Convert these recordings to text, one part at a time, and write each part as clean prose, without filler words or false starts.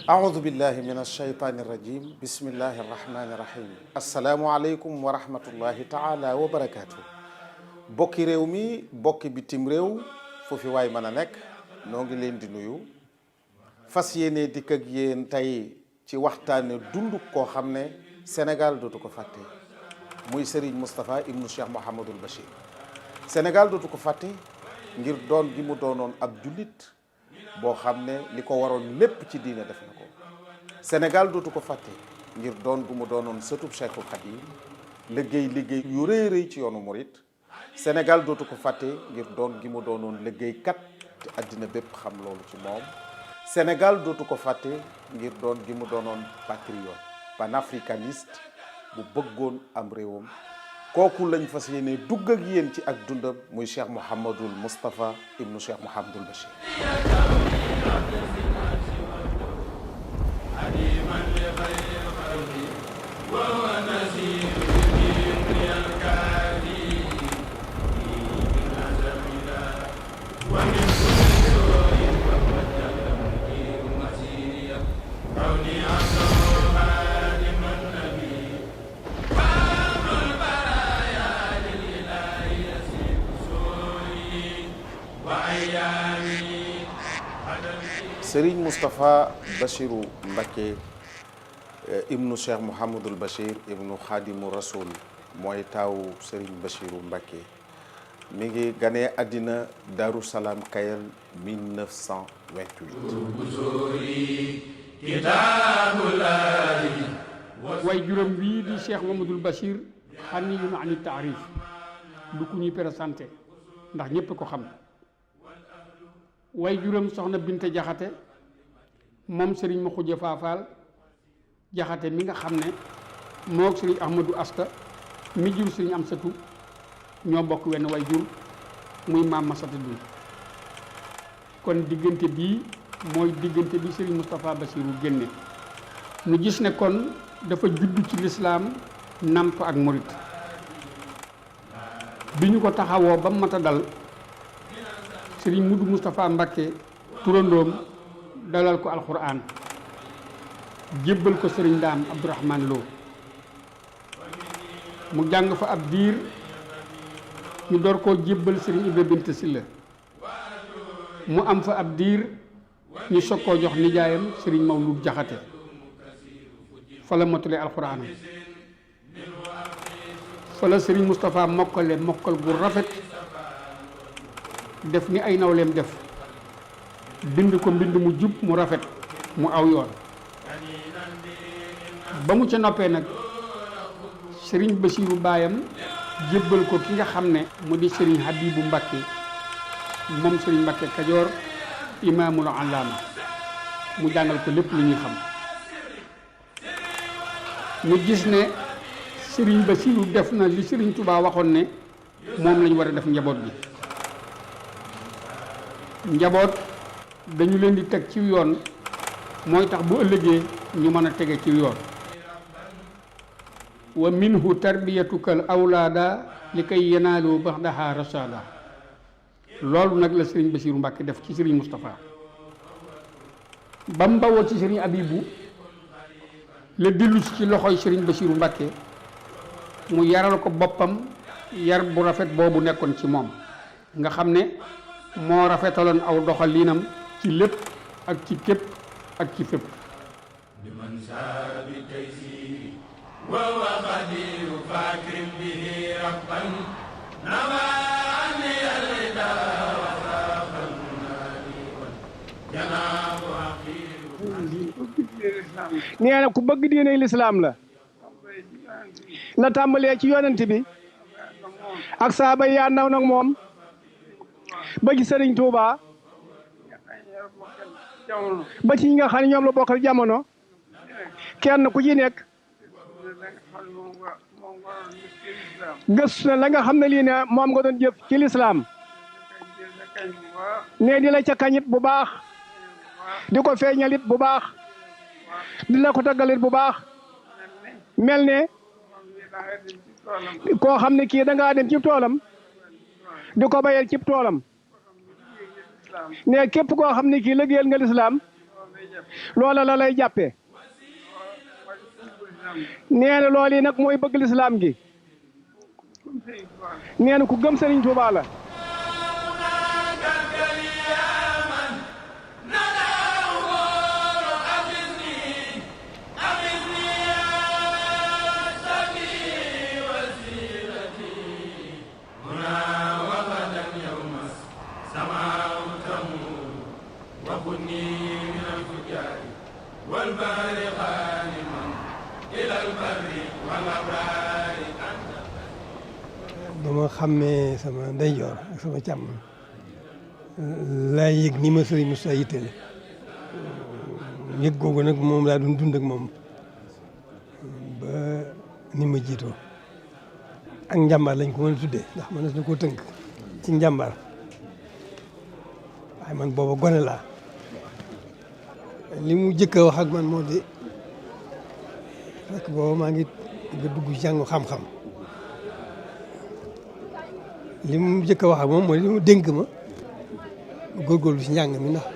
أعوذ بالله من الشيطان الرجيم بسم الله الرحمن الرحيم السلام عليكم ورحمة الله تعالى وبركاته bokki réew mi bokki bitim réew foofu waay mën a nekk noo ngi leen di nuyu fas yéene dikk ak yéen tey ci waxtaane dund koo xam ne Sénégal dootu ko fàtte muy Serigne Moustapha ibnu Cheikh Mouhamadul Bachir Sénégal dootu ko fàtte ngir doon gi mu doonoon ab jullit boo xam ne li ko waroon lépp ci diine def na ko Sénégal dootu ko fàtte ngir doon gu mu doonoon sëtub Cheikhul Khadim liggéey yu rëy rëy ci yoonu murit Sénégal dootu ko fàtte ngir doon gi mu doonoon liggéeykat te àddina bépp xam loolu ci moom Sénégal dootu ko fàtte ngir doon gi mu doonoon patriote panafricaniste bu bëggoon am réewam kooku lañ fas yéene dugg ak yéen ci ak dundam muy Cheikh Mouhamadul Moustapha ibnu Cheikh Mouhamadul Bachir Serigne Moustapha Bachirou Mbacké ibnu Cheikh Mouhamadul Bachir ibnu Khadimu Rasoul mooy taawu Serigne Bachirou Mbacké mi ngi ganee àddina Darou Salam Kayal 1928 way juróom bii di Cheikh Mouhamadul Bachir xaniyun ani taarif du ku ñuy présenté ndax ñépp ko xam way juróom soxna Binte Jaxate moom Serigne ma xujje faafaal Jaxate mi nga xam ne moog Serigne Ahmadou Asta mi jur Serigne Amsatu ñoo bokk wenn way jur muy maam Masata Dun kon diggante bii mooy diggante bi Serigne Moustapha Bassirou génne nu gis ne kon dafa juddu ci lislaam namp ak murit bi ñu ko taxawoo ba mata dal Serigne Mudu Moustapha Mbacké turandoom dalal ko alxuraan jébbal ko Serigne Daam Abdourahmane Lo mu jàng fa ab diir ñu door koo jébbal Serigne Ibra Bint Silla mu am fa ab diir ñu soog koo jox nijaayam Serigne Mawlud Jaxate fa la matule alxuraanam fa la Serigne Moustapha mokkale mokkal gu rafet def ni ay nawleem def bind ko mbind mu jub mu rafet mu aw yoon ba mu ca noppee nag Serigne Bassirou baayam jébbal ko ki nga xam ne mu di Serigne Habibou Mbacké moom Serigne Mbacké Kajoor imaamul allaama mu jàngal ko lépp lu ñuy xam mu gis ne Serigne Bassirou def na li Serigne Touba waxoon ne moom lañu war a def njaboot bi njaboot dañu leen di teg ci yoon mooy tax bu ëllëgee ñu mën a tege ci yoon wa minhu tarbiyatukal awlaada li kay yanaalu baxdaha rasada loolu nag la Serigne Bassirou Mbacké def ci Serigne Moustapha ba mu bawoo ci Serigne Abibou la dellu ci loxoy Serigne Bassirou Mbacké mu yaral ko boppam yar bu rafet boobu nekkoon ci moom nga xam ne moo rafetaloon aw doxalinam ci lépp ak ci képp ak ci fépp وهو قدير فاكرم به ربا نوى عني الردى وساق المنادي والجناب أخير. nee na ku bëgg diine lislaam la tàmbalee ci yonent bi ak saaba yi àndoon ak moom ba ci Sëriñ Tuuba ba ci ñi nga xam ne ñoom la bokkal jamono kenn ku ci nekk gëstu na la nga xam ne lii ne moom nga doon jëf ci lislaam ne di la ca kañit bu baax di ko feeñalit bu baax di la ko taggalit bu baax mel ne koo xam ne kii da ngaa dem ci toolam di ko bayal ci toolam ne képp koo xam ne kii liggéeyal nga lislaam loola la lay jàppee nee na loolu yi nag mooy bëgg lislaam gi nee na ku gëm Sëriñ Tuubaa la ba ma xàmmee sama ndeyjoor ak sama càmm laa yëg ni ma sëriñ Moussa yittale yëg googu nag moom laa doon dund ak moom ba ni ma jiitoo ak njàmbaar lañ ko mën a tuddee ndax mën na koo tënk ci njàmbaar waaye man booba gone laa li mu jëkk a wax ak man moo di fekk booba maa ngi dugg jàngu xam-xam li mu jëkk a wax ak moom mooy li mu dénk ma góorgóorlu si njàng mi ndax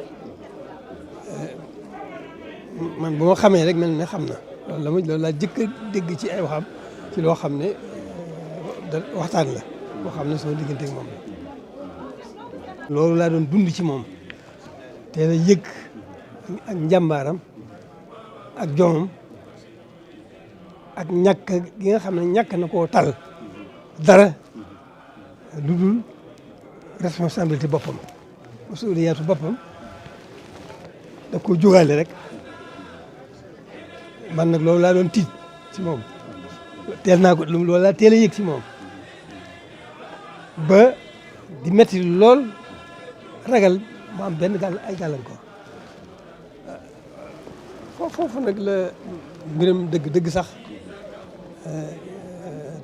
man bu ma xamee rek mel ne xam na loolu laa jëkk a dégg ci ay waxam ci loo xam ne waxtaan la boo xam ne sama diggante ak moom la loolu laa doon dund ci moom te la yëg ak njàmbaaram ak jomam ak ñàkk gi nga xam ne ñàkk na koo tal dara lu dul responsabilité boppam masuuliyaatu boppam da ko jógaale rek man nag loolu laa doon tiit ci moom teel naa ko loolu laa teel a yëg ci moom ba di metti lool ragal mu am benn ay gàllankoor foofu nag la mbiram dëgg sax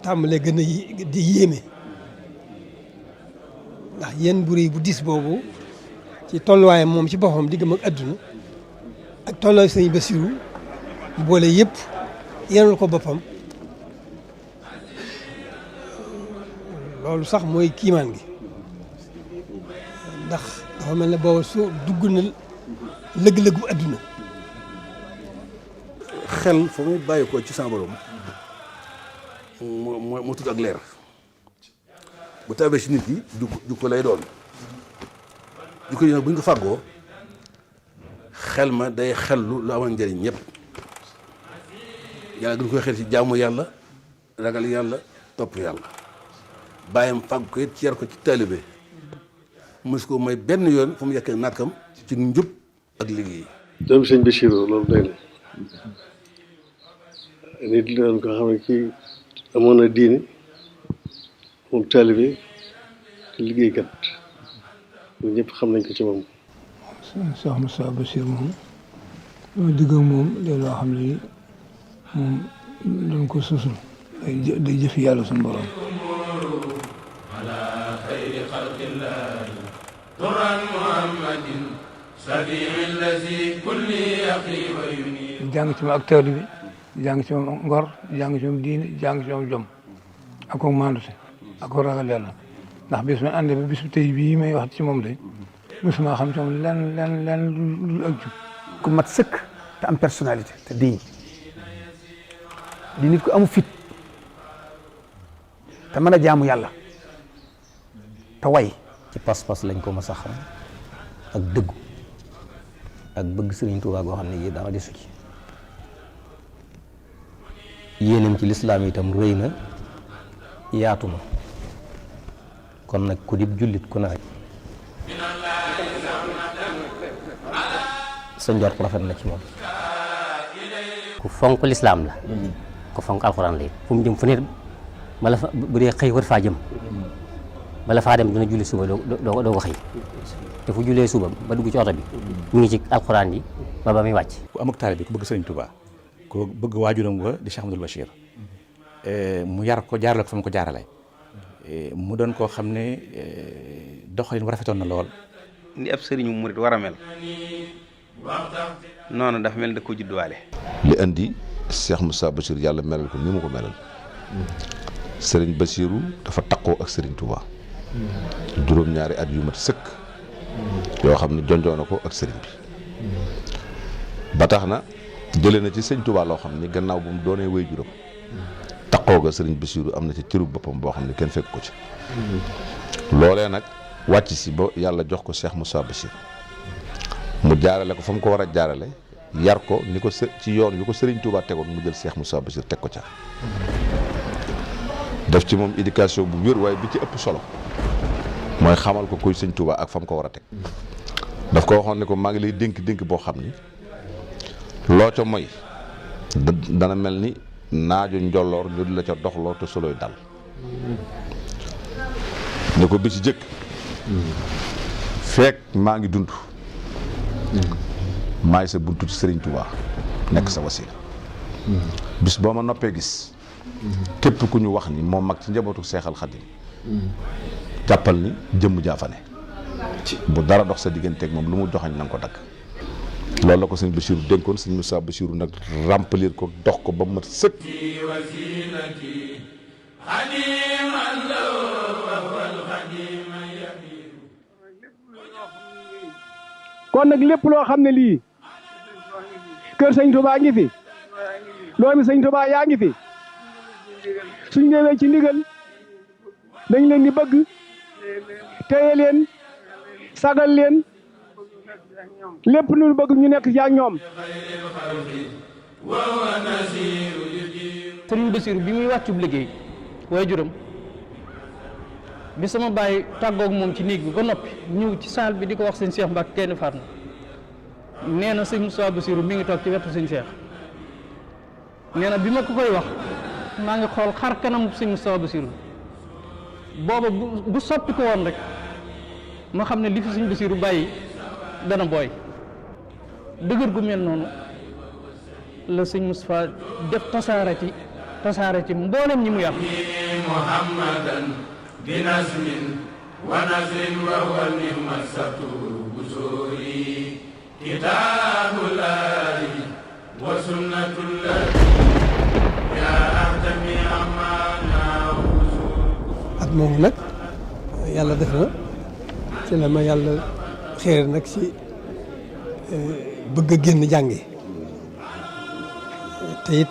tàmbalee gën a di yéeme ndax yéen bu rëy bu diis boobu ci tolluwaayam moom ci boppam diggam ak adduna ak tolluwaay sëñ Basiru boole yëpp yenul ko boppam loolu sax mooy kiimaan gi ndax dafa mel ne boobu soo dugg na lëg-lëgu adduna xel fa mu bàyyi ko ci sama borom moo tudd ak leer bu tawee si nit yi jukko lay doon jukko yi nag bu ñu ko fàggoo xel ma day xellu lu amal njëriñ ñëpp yàlla gën koy xel ci jaamu yàlla ragal yàlla topp yàlla bàyyam fàgg ko it ci yar ko ci taalibe mos ko may benn yoon fu mu yekkee nàkkam ci njub ak liggéey. doom sëñ Bachir loolu doy na nit la doon ko xam ne kii amoon na diine moom taalibe te liggéeykat loolu ñëpp xam nañ ko ci moom. Cheikh Moussa Bachir moom loo digg ak moom day loo xam ne moom dañ ko susul day jëf yàlla suñu borom. jàng ci moom ak tawli bi jàng ci moom ngor jàng ci moom diine jàng ci moom jom ak ko maandute ak ko ragal yàlla ndax bis ma àndee ba bisu tey bii may wax ci moom de mosuma xam ci moom lenn lu ak jub ku mat sëkk te am personnalité te di nit ku amu fit te mën a jaamu yàlla te way ci pas-pas lañ ko mas a xam ak dëggu ak bëgg Sëriñ Tuubaa goo xam ne yi dara desu ci yéenam ci lislaam itam rëy na yaatu na kon nag ku dib jullit ku ne rek sa njort rafet na ci moom. ku fonk lislaam la ku fonk alxuraan la fu mu jëm fu ne bala fa bu dee xëy war faa jëm bala faa dem dina julli suba doo ko xëy te fu jullee suba ba dugg ci oto bi mu ngi ci alxuraan yi ba muy wàcc. ku am ak taalibe ku bëgg Sëriñ Tuubaa ku bëgg waajuram wa di Cheikh Amadou Bachir mu yar ko jaarale ko fa mu ko jaarale mu doon koo xam ne doxalin wa rafetoon na lool. ni ab sëriñu murit war a mel noonu dafa mel da ko judduwaale. li andi Cheikh Moussa Bachir yàlla melal ko ni mu ko melal Serigne Bassirou dafa takkoo ak Serigne Touba juróom-ñaari at yu mat sëkk yoo xam ne jonjoo na ko ak Serigne bi ba tax na jëlee na ci Serigne Touba loo xam ni gannaaw bu mu doonee wéy juróom takkoo ga Serigne Bassirou am na ci cëru boppam boo xam ne kenn fekk ko ci loolee nag wàcc si ba yàlla jox ko Cheikh Moussa Bachir mu jaarale ko fa mu ko war a jaarale yar ko ni ko ci yoon yu ko Serigne Touba tegoon mu jël Cheikh Moussa Bachir teg ko ca def ci moom éducation bu wér waaye bi ci ëpp solo mooy xamal ko kuy Serigne Touba ak fa mu ko war a teg daf ko waxoon ne ko maa ngi lay dénk boo xam ni loo ca mooy dana mel ni naaju njolloor ñu di la ca doxloo te soloy dal ne ko bi ci jëkk fekk maa ngi dund maay sa buntu ci Serigne Touba nekk sa wasila bis boo ma noppee gis képp ku ñu wax ni moom mag ci njabootu Seexal Xadim jàppal ni jëmm jaafane bu dara dox sa digganteeg moom lu mu joxañ na nga ko dagg loolu la ko sëñ Bassirou dénkoon sëñ Moussa Bassirou nag remplir ko dox ko ba mu mat sëkk. kon nag lépp loo xam ne lii kër sëñ Touba ngi fi doomi sëñ Touba yaa ngi fi suñ ñëwee ci ndigal dañ leen di bëgg téye leen sagal leen lépp lu bëgg ñu nekk ci ak ñoom. Sëriñ Bassirou bi muy wàccub liggéey waaye juróom bi sama baay tàggoog moom ci néeg bi ba noppi ñëw ci saal bi di ko wax sëñ Cheikh Mbacke kenn faat na nee na sëñ Moussa Bassirou mi ngi toog ci wetu sëñ Cheikh nee na bi ma ko koy wax maa ngi xool xar kanam sëñ Moussa Bassirou booba bu soppi ko woon rek ma xam ne li fi sëñ Bassirou bàyyi dana booy dëgër gu mel noonu la sëñ Moustapha def tasaare ci mboolem ñi mu yàq muhammadan bi nasmin wa nasrin wa huwa ni'masatu busuri kitaabullahi wa sunnatullahi ya ahtami amana at moomu nag yàlla def na ci la ma yàlla xéer nag ci bëgg a génn jàngi te it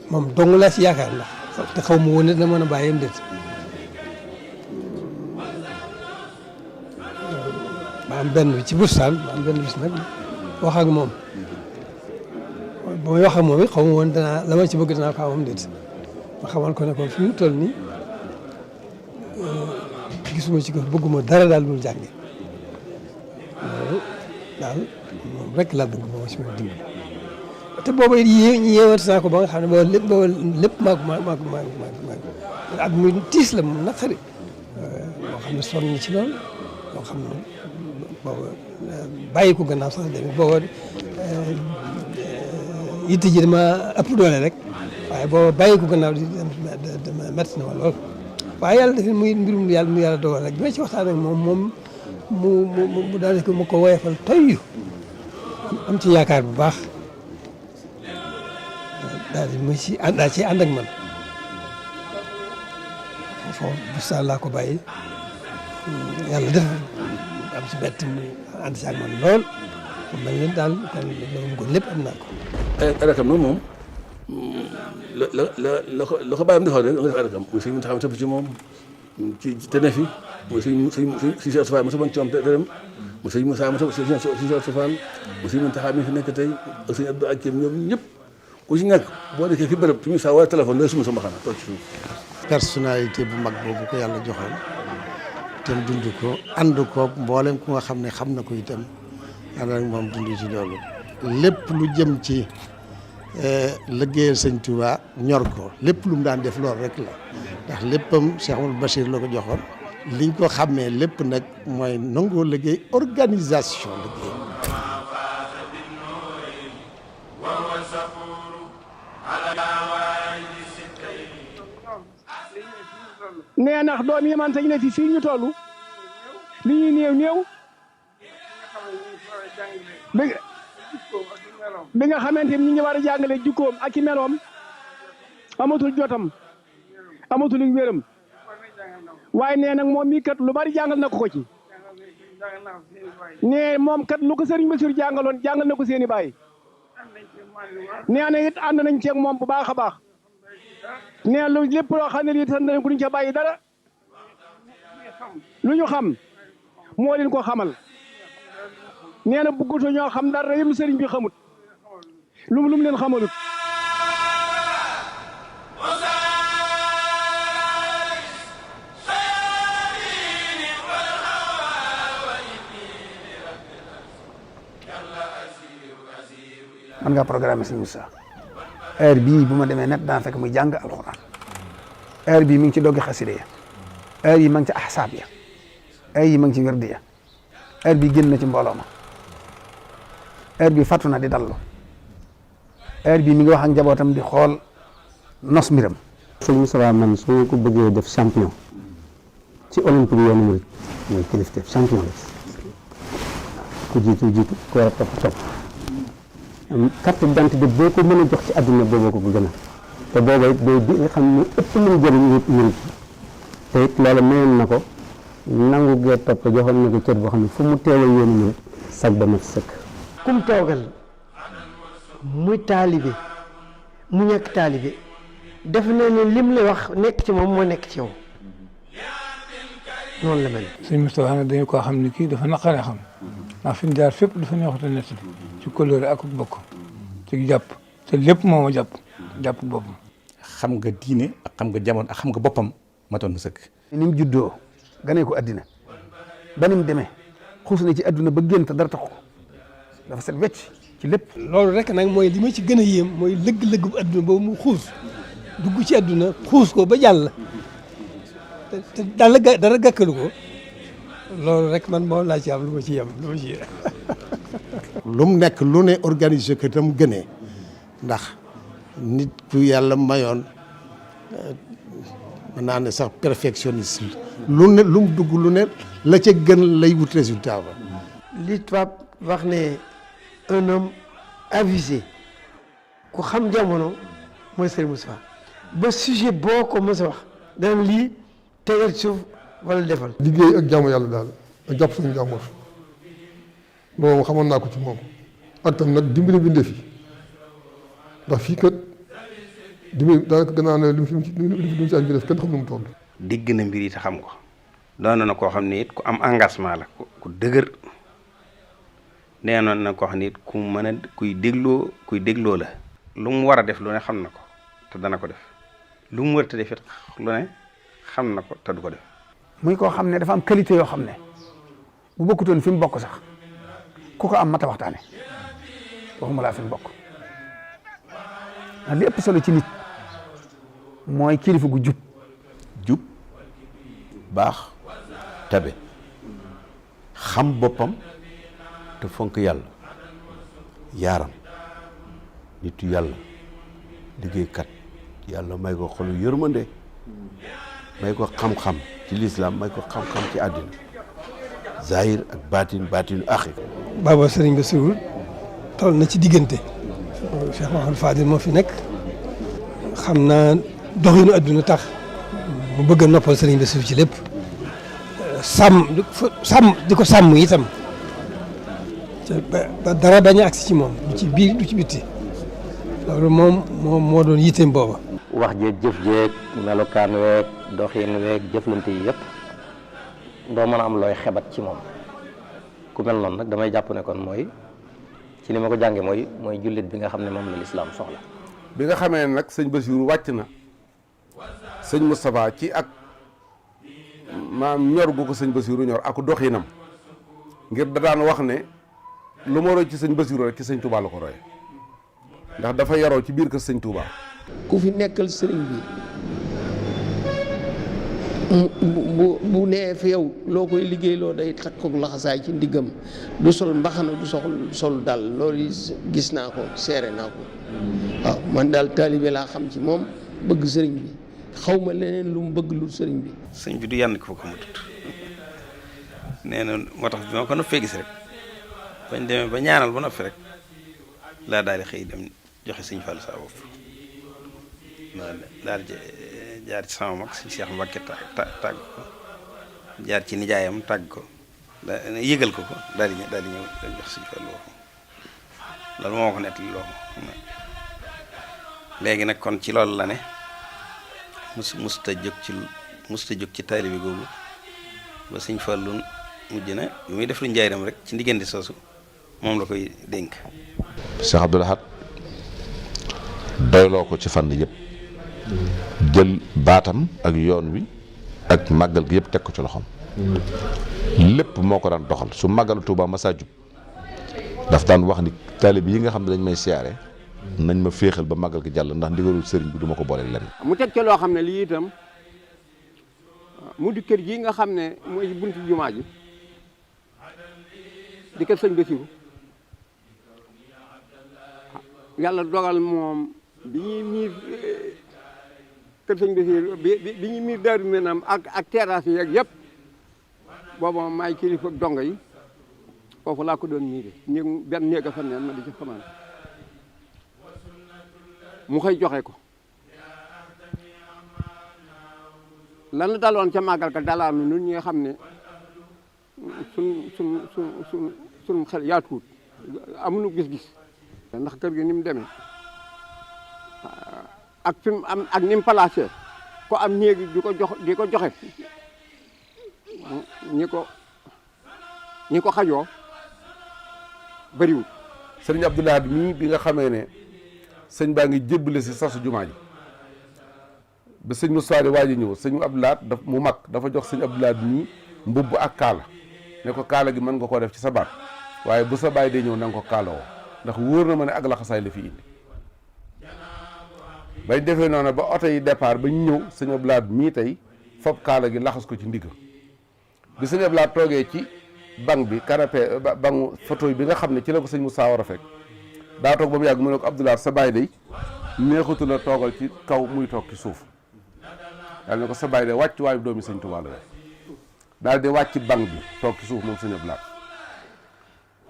moom dong laa ci yaakaar ndax te xaw ma woon ne dina mën a bàyyi am déet ma am benn ci bustaan ma am benn bis nag wax ak moom ba may wax ak moom it xaw ma woon danaa la ma ci bëgg danaa ko am déet ma xamal ko ne ko fi mu toll nii gisuma ci ko bëgguma dara daal dul jàngi loolu daal moom rek laa bëgg moo ci mën a dimbali te booba it yéewat naa ko ba nga xam ne booba lépp maag at muy tiis la mu naqari moo xam ne sonn na ci loolu moo xam ne booba bàyyi ko gannaaw sax demee booba yitte ji dama ëpp doole rek waaye booba bàyyi ko gannaaw dama métti na ma lool waaye yàlla def muy mbirum yàlla mu yàlla dogal rek bi ma ci waxtaan ak moom mu daal di ko ma ko woyofal toyyu am ci yaakaar bu baax daal di ma ci daal ci ànd ak man foofu bustaan laa ko bàyyi yàlla def am ci bett mu ànd ci ak man lool mel leen daal kon loolu ko lépp am naa ko. rakam nag moom la ko bàyyam defoon rek nga def rakam muy suñu taxaw sëpp ci moom ci te ne fi muy suñ si Sofane mos a bañ ci moom dërëm mu sëñ Moussa mos a si Sofane mu sëñ Mountakha mi fi nekk tey ak sëñ Abdou Akim ñoom ñëpp ku ci nekk boo nekkee fi bërëb fi mu saa wala téléphone looy suma sa mbaxana toog ci suuf. personnalité bu mag boobu ko yàlla joxoon te dund ko ànd ko mboolem ku nga xam ne xam na ko itam ànd ak moom dund ci loolu lépp lu jëm ci liggéeyal sëñ Touba ñor ko lépp lu mu daan def loolu rek la ndax léppam Cheikh Amadou Bachir la ko joxoon liñ ko xàmmee lépp nag mooy nangoo liggéey organisation liggéey. nee nax doom yi man sañ ne fi fii ñu toll li ñuy néew néew bi nga xamante ni ñi ngi war a jàngale jukkoom ak i meloom amatul jotam amatul wéram waaye nee nag moom mii kat lu bari jàngal na ko ci nee moom kat lu ko sëriñ Bassirou jàngaloon jàngal na ko seeni baay nee na it ànd nañ ceeg moom bu baax a baax nee lu lépp loo xam ne lii sant nañ ko duñ ca bàyyi dara lu ñu xam moo leen ko xamal nee na bëggatu ñoo xam dara yëpp sëriñ bi xamut lu mu leen xamalut man ngaa programme sëñ Moussa heure bii bu ma demee net dana fekk muy jàng alxuraan heure bii mi ngi ci doggi xasida ya heure yi ma ngi ci ahsaab ya heure yi ma ngi ci wirdi ya heure bii génn na ci mbooloo ma heure bii fàttu na di dallu heure bii mi ngi wax ak njabootam di xool nos mbiram. sëñ Moussa man su ma ko bëggee def champion ci olympique yoonu murid mooy kilifteef champion la ku jiitu jiitu ku war a topp carte d'identité boo ko mën a jox ci àdduna booboo ko gën a te booba it day bi nga xam ne ëpp nañ jëriñ murid te it loolu mayoon na ko nangu gee topp joxoon na ko cër boo xam ne fu mu teewal yoonu murid sag ba mat sëkk. kum toogal muy taalibe mu ñàkk taalibe def na ne lim la wax nekk ci moom moo nekk ci yow noonu la mel. sëñ Moustapha nag dañu koo xam ne kii dafa naqaree xam ndax fi mu jaar fépp dafa neexut a nettali ci kóllëre ak bokk ci jàpp te lépp moo ma jàpp boppam. xam nga diine ak xam nga jamono ak xam nga boppam matoon na sëkk. ni mu juddoo ganee ko addina ba ni mu demee xuus na ci adduna ba génn te dara taxu ko dafa set wecc ci lépp. loolu rek nag mooy li ma ci gën a yéem mooy lëgg-lëgg bu adduna boobu mu xuus dugg ci adduna xuus ko ba jàll te dara gàkkalu ko loolu rek man moo laa ci am lu ma ci yem lu ma ci lu mu nekk lu ne organiser ko itam gënee ndax nit ku yàlla mayoon mën naa ne sax perfectionniste lu ne lu mu dugg lu ne la ca gën lay wut résultat ba. li tubaab wax ne un homme avisé ku xam jamono mooy Serigne Moustapha ba sujet boo ko mos a wax dana lii tegal ci suuf wala defal. liggéey ak jaamu yàlla daal ak jàpp suñu jàmbur loolu xamoon naa ko ci moom ak tam nag dimbali bindee fi ndax fii kat dimbali daanaka gannaaw ne li mu ci añ bi def kenn xam nu mu toll. dégg na mbir yi te xam ko doon na koo xam ne it ku am engagement la ku dëgër nee na koo xam ne it ku mën a kuy dégloo la lu mu war a def lu ne xam na ko te dana ko def lu mu war a def it lu ne xam na ko te du ko def. muy koo xam ne dafa am qualité yoo xam ne bu bokkutoon fi mu bokk sax ku ko am mata waxtaane waxuma laa fi mu bokk li ëpp solo ci nit mooy kilifa gu jub baax tabe xam boppam te fonk yàlla yaaram nitu yàlla liggéeykat yàlla may ko xolu yërmande may ko xam-xam ci lislaam may ko xam-xam ci àddina zahir ak baatinu axir. Baba Serigne Bassirou toll na ci diggante Cheikh Mouhamadou Fadil moo fi nekk xam naa doxinu adduna tax mu bëgg a noppal Serigne Bassirou ci lépp sàmm di ko sàmm itam ba dara bañ a agsi ci moom du ci biir du ci bitti loolu moom moo doon yitteem booba. wax jeeg jëf jeeg melokaan weeg doxin weeg jëflante yi yëpp doo mën a am looy xebat ci moom ku mel noonu nag damay jàpp ne kon mooy ci ni ma ko jànge mooy jullit bi nga xam ne moom la lislaam soxla bi nga xamee nag sëñ Bassirou wàcc na sëñ Moustapha ci ak maam ñor gu ko sëñ Bassirou ñor ak doxinam ngir da daan wax ne lu ma roy ci sëñ Bassirou rek ci sëñ Touba la ko roy ndax dafa yaroo ci biir kër sëñ Touba. ku fi nekkal sëriñ bi bu nee fi yow loo koy liggéeyloo day takkook laxasaay ci ndiggam du sol mbaxana du sol dal loolu gis naa ko seere naa ko waaw man daal taalibe laa xam ci moom bëgg sëriñ bi xaw ma leneen lu mu bëgg lu sëriñ bi. sëñ bi du yànn ko fa ko mu tut nee na moo tax bi ma ko noppee gis rek bañ demee ba ñaanal ba noppi rek laa daal di xëy dem joxe sëñ Fallou saa bopp daal di jaar ci sama mag sëñ Cheikh Mbacke tàgg ko jaar ci nijaayam tàgg ko yëgal ko daal di ñëw daal jox sëñ Fallou loolu moo ko nettali loo léegi nag kon ci loolu la ne musta jóg ci taalibe googu ba sëñ Fallou mujj na bi muy def lu njaaram rek ci ndiggante soosu moom la koy dénk. Cheikh Abdoul Ahad doyloo ko ci fànn yëpp jël baatam ak yoon wi ak màggal gi yëpp teg ko ci loxoom lépp moo ko daan doxal su màggalu Tuuba masaa jub daf daan wax ni taalibe yi nga xam ne dañ may siyaare nañ ma féexal ba màggal gi jàll ndax ndigalul sëriñ bi duma ko boole lenn. mu teg ci loo xam ne lii itam mu di kër gi nga xam ne mooy buntu jumaa ji di kër sëñ Bassirou yàlla dogal moom bi ñuy miir kër sëñ Bassirou bi ñuy miir Daaru Minam ak terrasse yi ak yëpp booba maay kilifa dongo yi foofu laa ko doon miire benn néeg a fa neen ma di ci xamaan mu xëy joxe ko lan la daloon ca màggal ka dalaanu nun ñi nga xam ne sun xel yaatuwut amuñu gis-gis ndax kër gi ni mu demee ak fi mu am ak ni mu placé ko am néegi di ko joxe ñi ko xajoo bëriwul. sëriñ Abdoul Ahad mii bi nga xamee ne sëñ baa ngi jébbale si sasu jumaa ji ba sëñ Moussa di waaj a ñëw sëñ Abdoul Ahad mu mag dafa jox sëñ Abdoul Ahad mii mbubb ak kaala ne ko kaala gi mën nga koo def ci sa baat waaye bu sa baay dee ñëw na nga ko kaala woo ndax wóor na ma ne ak laxasaay la fi indi bañ defee noonu ba oto yi départ ba ñu ñëw sëñ Abdoul Ahad mii tey fab kaala gi laxas ko ci ndigg bi sëñ Abdoul Ahad toogee ci banc bi canapé bangu fauteuil bi nga xam ne ci la ko sëñ Moussa war a fekk daa toog ba mu yàgg mu ne ko Abdoul Ahad sa baay day neexutu la toogal ci kaw muy toog ci suuf daal ne ko sa baay day wàcc waayu doomi sëñ Tuubaa la daal di wàcc banc bi toog ci suuf moom sëñ Abdoul Ahad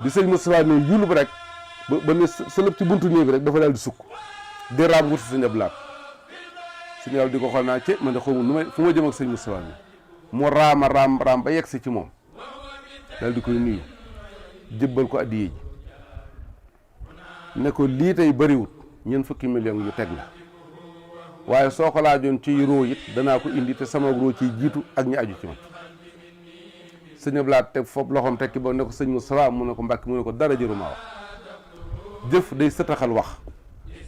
bi sëñ Moussa ne yulub rek ba ne sëlëb ci buntu néeg bi rek dafa daal di sukk di raam wuti sëñ Abdoul Ahad sëñ Abdoul di ko xool naa ci man de xawma nu may fu ma jëm ak sëñ Moussa ni mu raama raam ba yegg si ci moom daal di koy nuyu jébbal ko addiye ji ne ko lii tey bëriwut ñeent fukki million yu teg la waaye soo ko laajoon ci roo it danaa ko indi te sama roo ciy jiitu ak ñi aju ci man sëñ Abdoul Ahad teg foofu loxoom tekki ba ne ko sëñ Moussa mu ne ko Mbàkke mu ne ko dara jëruma wax jëf day sëtaxal wax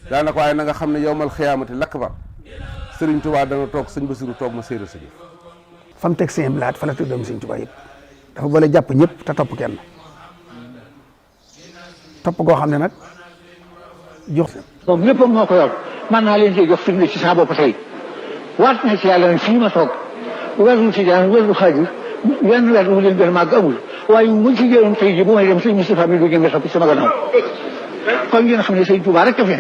daanaka waaye na nga xam ne yowmal xiyaamati lakbar sëriñ Tuubaa dana toog sëñ Bassirou toog ma séeréer sa jëf fa mu teg sëñ Abdoul Ahad fa la tuddam sëñ Tuubaa yëpp dafa boole jàpp ñëpp te topp kenn topp goo xam ne nag jox. moom lépp moo ko yor man naa leen cee jox firnde ci saa bopp tey waat na ci yàlla ne fii ma toog weeru tijaan weeru xaajir wenn weer wu leen gën a màgg amul waaye muñ ci jëloon tey ji bu may dem sëñ Moustapha mi du jëm topp sama gannaaw kon ngeen xam ne sëñ Tuubaa rek a fi